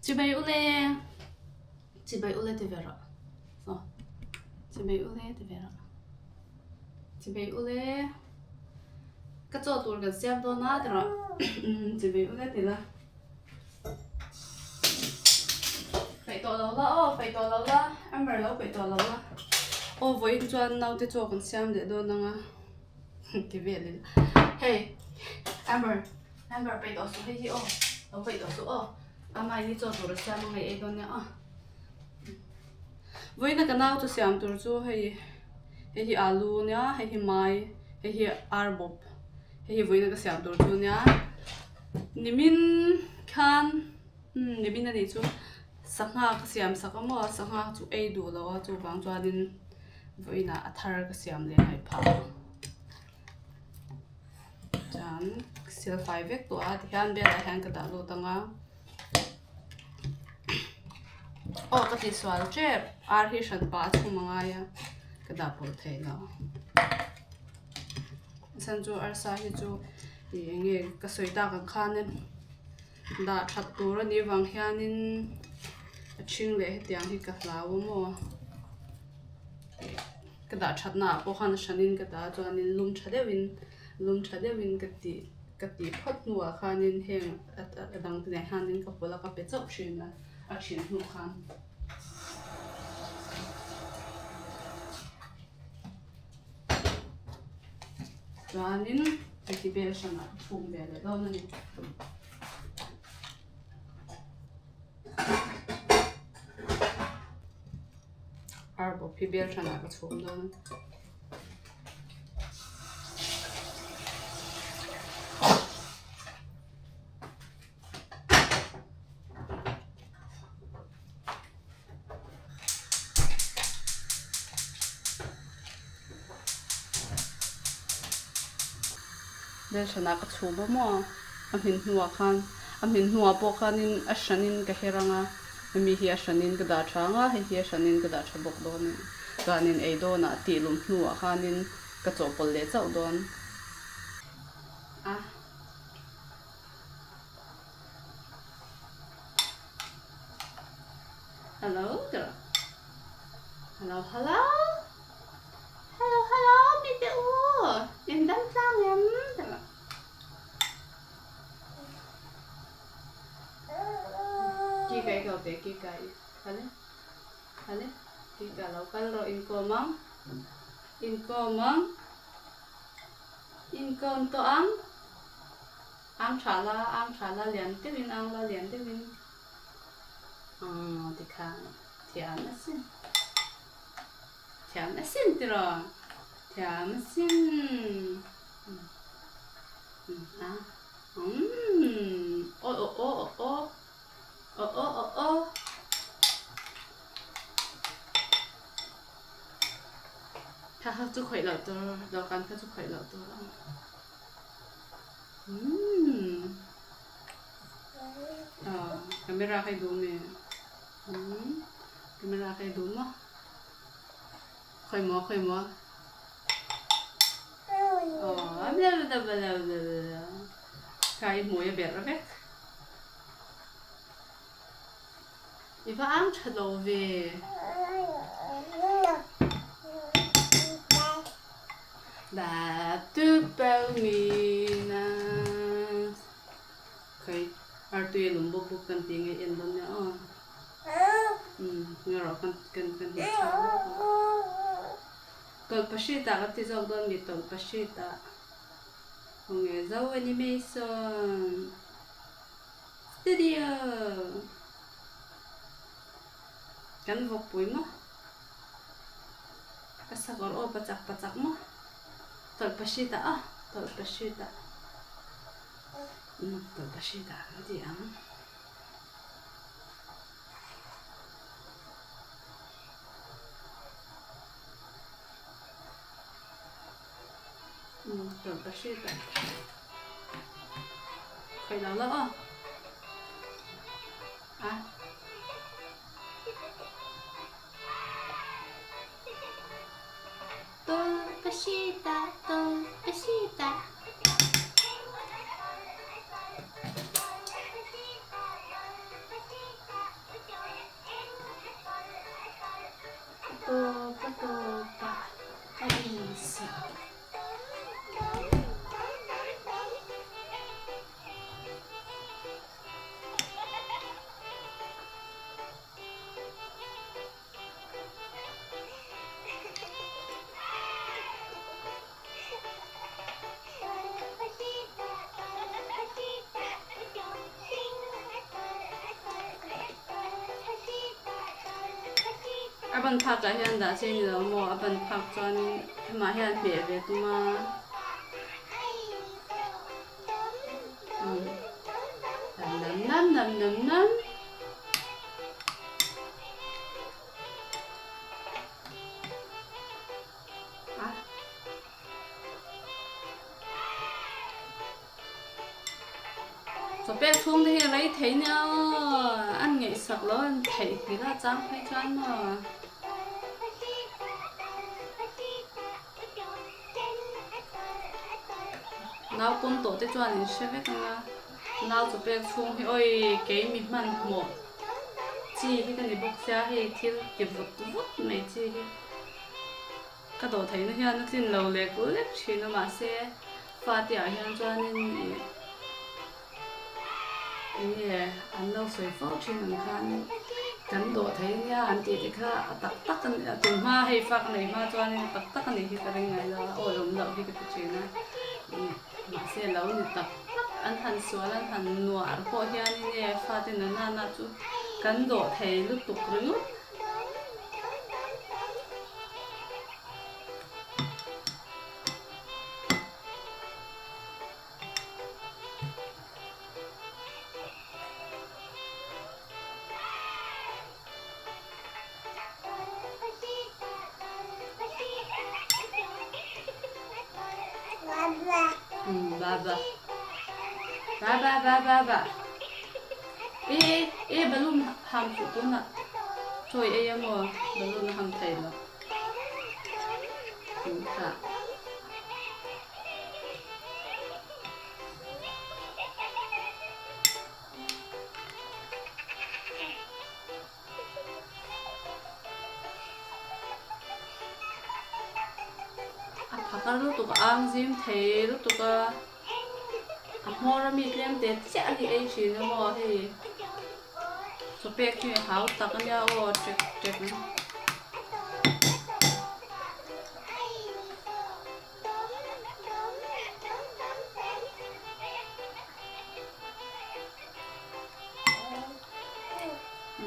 Chibai ule chibai ule ti ve rawh aw chibai ule ti ve rawh chibai ule ka chaw tur kan siam dawn a ti rawh chibai ule ti la peih tawh lo la aw peih tawh lo la Amber lo peih tawh lo la aw vawiin chuan naute chaw kan siam leh dawn ang a ti vel ila hei Amber Amber peih tawh suh hei hi aw lo peih tawh suh aw amah hi chaw tur a siam a ngaih ei dawn nia aw vawiin a ka nau chu siam tur chu hei hei hi alu nia hei hi mai hei hi arbawp hei hi vawiin a ka siam tur chu nia. Nimin khan umm nimin a nih chu sangha ka siam sak a maw sangha chu ei duh lo a chuvang chuanin vawiinah a thar ka siam leh ngaih phah a chuan sil fai vek tawh a tihian velah hian ka dah lut ang a aw ka tihsual tep ar hi hran pah a chhum a ngai a ka dah pawlh theih loh a chhan chu arsa hi chu. Ih eng nge ka sawi tak ang khanin dah that tur a nih vang hianin a ṭhing leh hetiang hi ka hlau a maw ka dah that naah pawh khan a hranin ka dah a chuanin lum tha deuhin lum tha deuhin ka tih ka tih phawt hnuah khanin heng a dang te nen hianin ka pawlh a ka pe chauh thin a a ṭhin hnu khan. Chuanin heti bel hranah ka chhung ve leh dawn a ni. Ar bawp hi bel hranah ka chhum dawn a ni. Belhranah ka chhum a maw a hmin hnuah khan a hmin hnuah pawh khanin a hranin ka her ang a hemi hi a hranin ka dah tha ang a hei hi a hranin ka dah tha bawk dawn a ni chuanin ei dawnah tih lum hnuah khanin ka chawhpawlh leh chauh dawn a. Hello tih Hello hello Hello hello mi te u in dam tlang em tih Ki kai kau te ki kai Hale hale ki ka lo kal rawh inkawm ang inkawm ang inkawm tawh ang Ang tha la, ang tha la lian deuhin, ang la lian deuhin aw tikhan thiam asin, thiam asin tiraw, thiam asin a umm aw aw aw aw aw aw aw aw. Kha kha chu khawih loh tur, dawhkan kha chu khawih loh tur ang. Umm ah camera kha i duh mi umm camera kha i duh maw khawi maw khawi maw aw blablabla kha i hmui a berh vek i va ang tha lo ve. Khai artui a lum bawk bawk kan tih nge en dawn nia aw umm nge rawh kan kan kan hmu chhuak bawk a tawlhpahrit ah ka ti zawk dawn mi tawlhpahrit ah khawnge zo animation studio kan vawkpui maw. Ka sakawr aw pachak pachak maw tawlhpahrit ah aw tawlhpahrit ah umm tawlhpahrit ah kan ti ang. Umm tawlhpahrit ah khawih lo la aw a. A ban phak ah hian dah che ni lo maw a ban phak chuanin hemah hian hmeh ve tum a nam nam nam nam nam. Chawpek chhung te hi a rei thei nia aw, an ngaihsak lo an theih nghilh a chang phei chuan maw. Nau pawm tawh te chuan in hre vek ang a, nau chawpek chhung hi awi keimi hmanhmawh chi hi ka ni bawk sia hei thil ti vut vut mai chi hi. Ka dawh theihna hian a tlin lo lek lek thin a mahse fate ah hian chuanin ih eng nge an lo sawi fo thin ang khan kan dawh thei nia an tih te kha a tak tak a ni a tun hma hei fa ka neih hma chuanin a tak tak a nih hi ka ring ngai lo a awi awm loh hi ka ti thin a ih mahse lo ni tak tak an han sual an han nuar pawh hianin nge fate nana na chu kan dawh thei lutuk ringawt. Ba ba. Ba ba ba ba ba. E e balloon ham chu tunah chawi ei a maw balloon a ham thei lo in kha. A phakar lutuk a ang zim thei lutuk a. A hmawr a mi tlem te chiah a ni ei thin a maw hei chaw pek hi a hau tak a nia aw ṭek ṭek.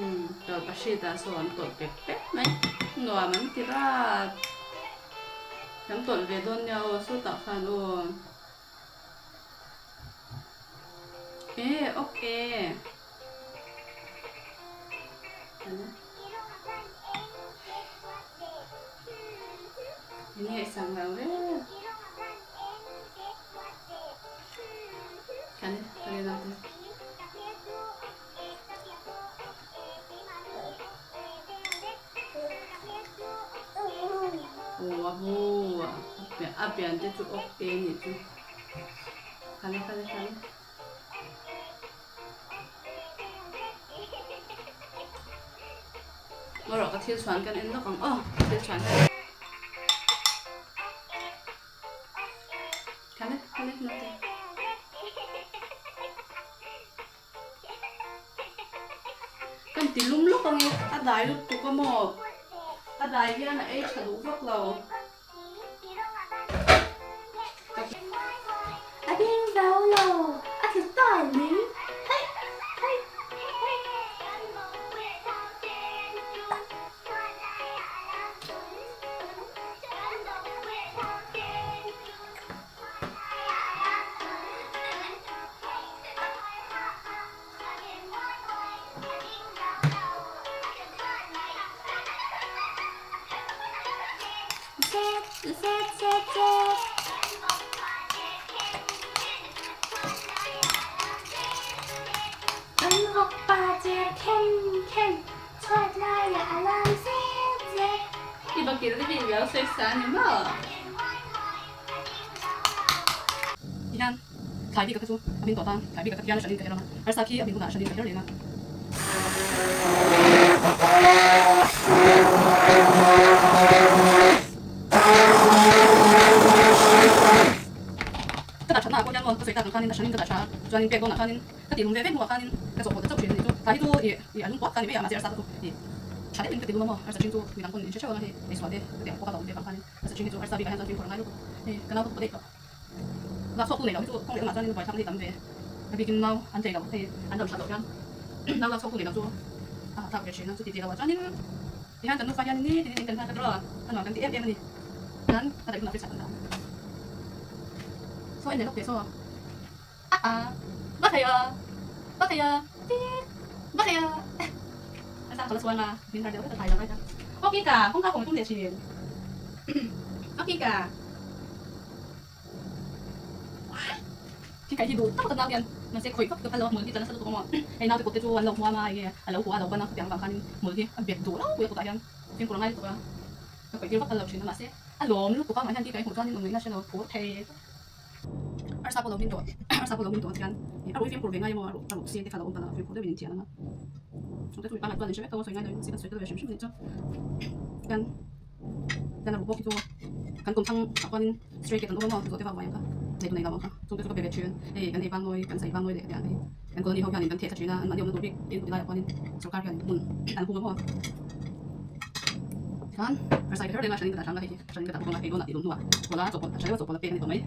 Umm tawlhpahrit ah sawn tawlh pek pek mai nuam an ti rat. Kan tawlh ve dawn nia aw sawtah khan aw. E okay. Eng nge sang lo ve. Kan kan en ang te. Aw a bu a pian te chu awk te anih chu khale khale khale. Ngaw rawh ka thil chhuan kan en lawk ang aw thil chhuan kan khale khale naute. Kan ti lum lawk ang e, a dai lutuk a maw? A dai hian a ei tha duh vak lo. A ding zo lo, a tlu tawh mai. Hei! Hei! Hei! Kan vawkpa cher khem khem chhuat laiah a lam zet zet. I bakil te hi i lo sawi sa a ni maw? Tihian thlai bik a kha chu a hming tawh tan thlai bik a kha khian a hranin ka her ang a, arsa khi a hming hunah a hranin ka her leng a. sawi tak ang khanin a hranin ka dah tha a, chuanin pek dawnah khanin ka tih lum ve vek hnuah khanin ka chawhpawlh ta chauh thin a nih chu. Tlai hi chu ih ih a lung puak kha ni mai a, mahse arsa kha chu ih tha deuhin ka ti lum a maw, arsa ṭhing chu midang pawn in hre hreuh ang a hei eisual te ka ti ang pawh kha lo awm ve vang khanin arsa ṭhing hi chu arsa bikah hian chuan fimkhur a ngai lutuk. Hei ka nau ka pawh daih tawh. Lak chhuak tu nei lo hi chu kawng leh lamah chuanin buaithlak na hi tam ve a bikin nau an tlei lo hei an dam that loh hian nau lak chhuak tu nei lo chu a hahthlak ve thin a, chuti ti loah chuanin tihian kan nufa hian ni tin in kan hman kha tawh a, a nuam kan ti em em a ni. Hian a daih hunah fitchhat an dah ang. Saw en leh lawk teh saw. A a va thei a va thei a tik va thei a a sang ka la chuang a min har deuh vek a tlai lo mai ta. Ok ka kawngka kawng tum leh thin ok ka Khi kai hi duh tak tak nau hian mahse khawih vak ka phal lo a hmul hi tla nasa lutuk a maw hei naute kut te chu an lo hmuam a enge a lo huah a lo ban a khutiang avang khanin hmul hi a bet duh lo pui a kutah hian fimkhur a ngai lutuk a ka khawih tir vak phal lo thin a mahse a lawm lutuk a mah hian khi kai hmuh chuanin awm ngaihna hre lo phur thei Arsa pawh lo hmin tawh arsa pawh lo hmin tawh chuan a ruih fimkhur ve ngai emaw a ruh a ruh sin te kha lo awm palh a fimkhur deuhin inthian ang a chungte chu mi pangngai chuan in hre vek tho a sawi ngai lo in kan sawi tel ve hrim hrim anih chu hian hian a ruh bawk hi chu kan kum thlang ah chuanin stray cat an awm a maw zawh te vak uai ang kha nei tu nei lo ang kha chungte chu ka be ve thin hei kan ei vang nawi kan sai vang nawi leh hetiang hei kan colony ho hianin kan theh thla thin a an mahni awmna tur bik in kut laiah chuanin sorkar hian hmun an hung a maw Tikhan arsa hi ka her reng a hranin ka dah hrang a hei hi hranin ka dah bawk ang a hei dawnah tih lum hnuah pawla chawhpawlh a hra deuh a chawhpawlh a pek a ni tawh mai.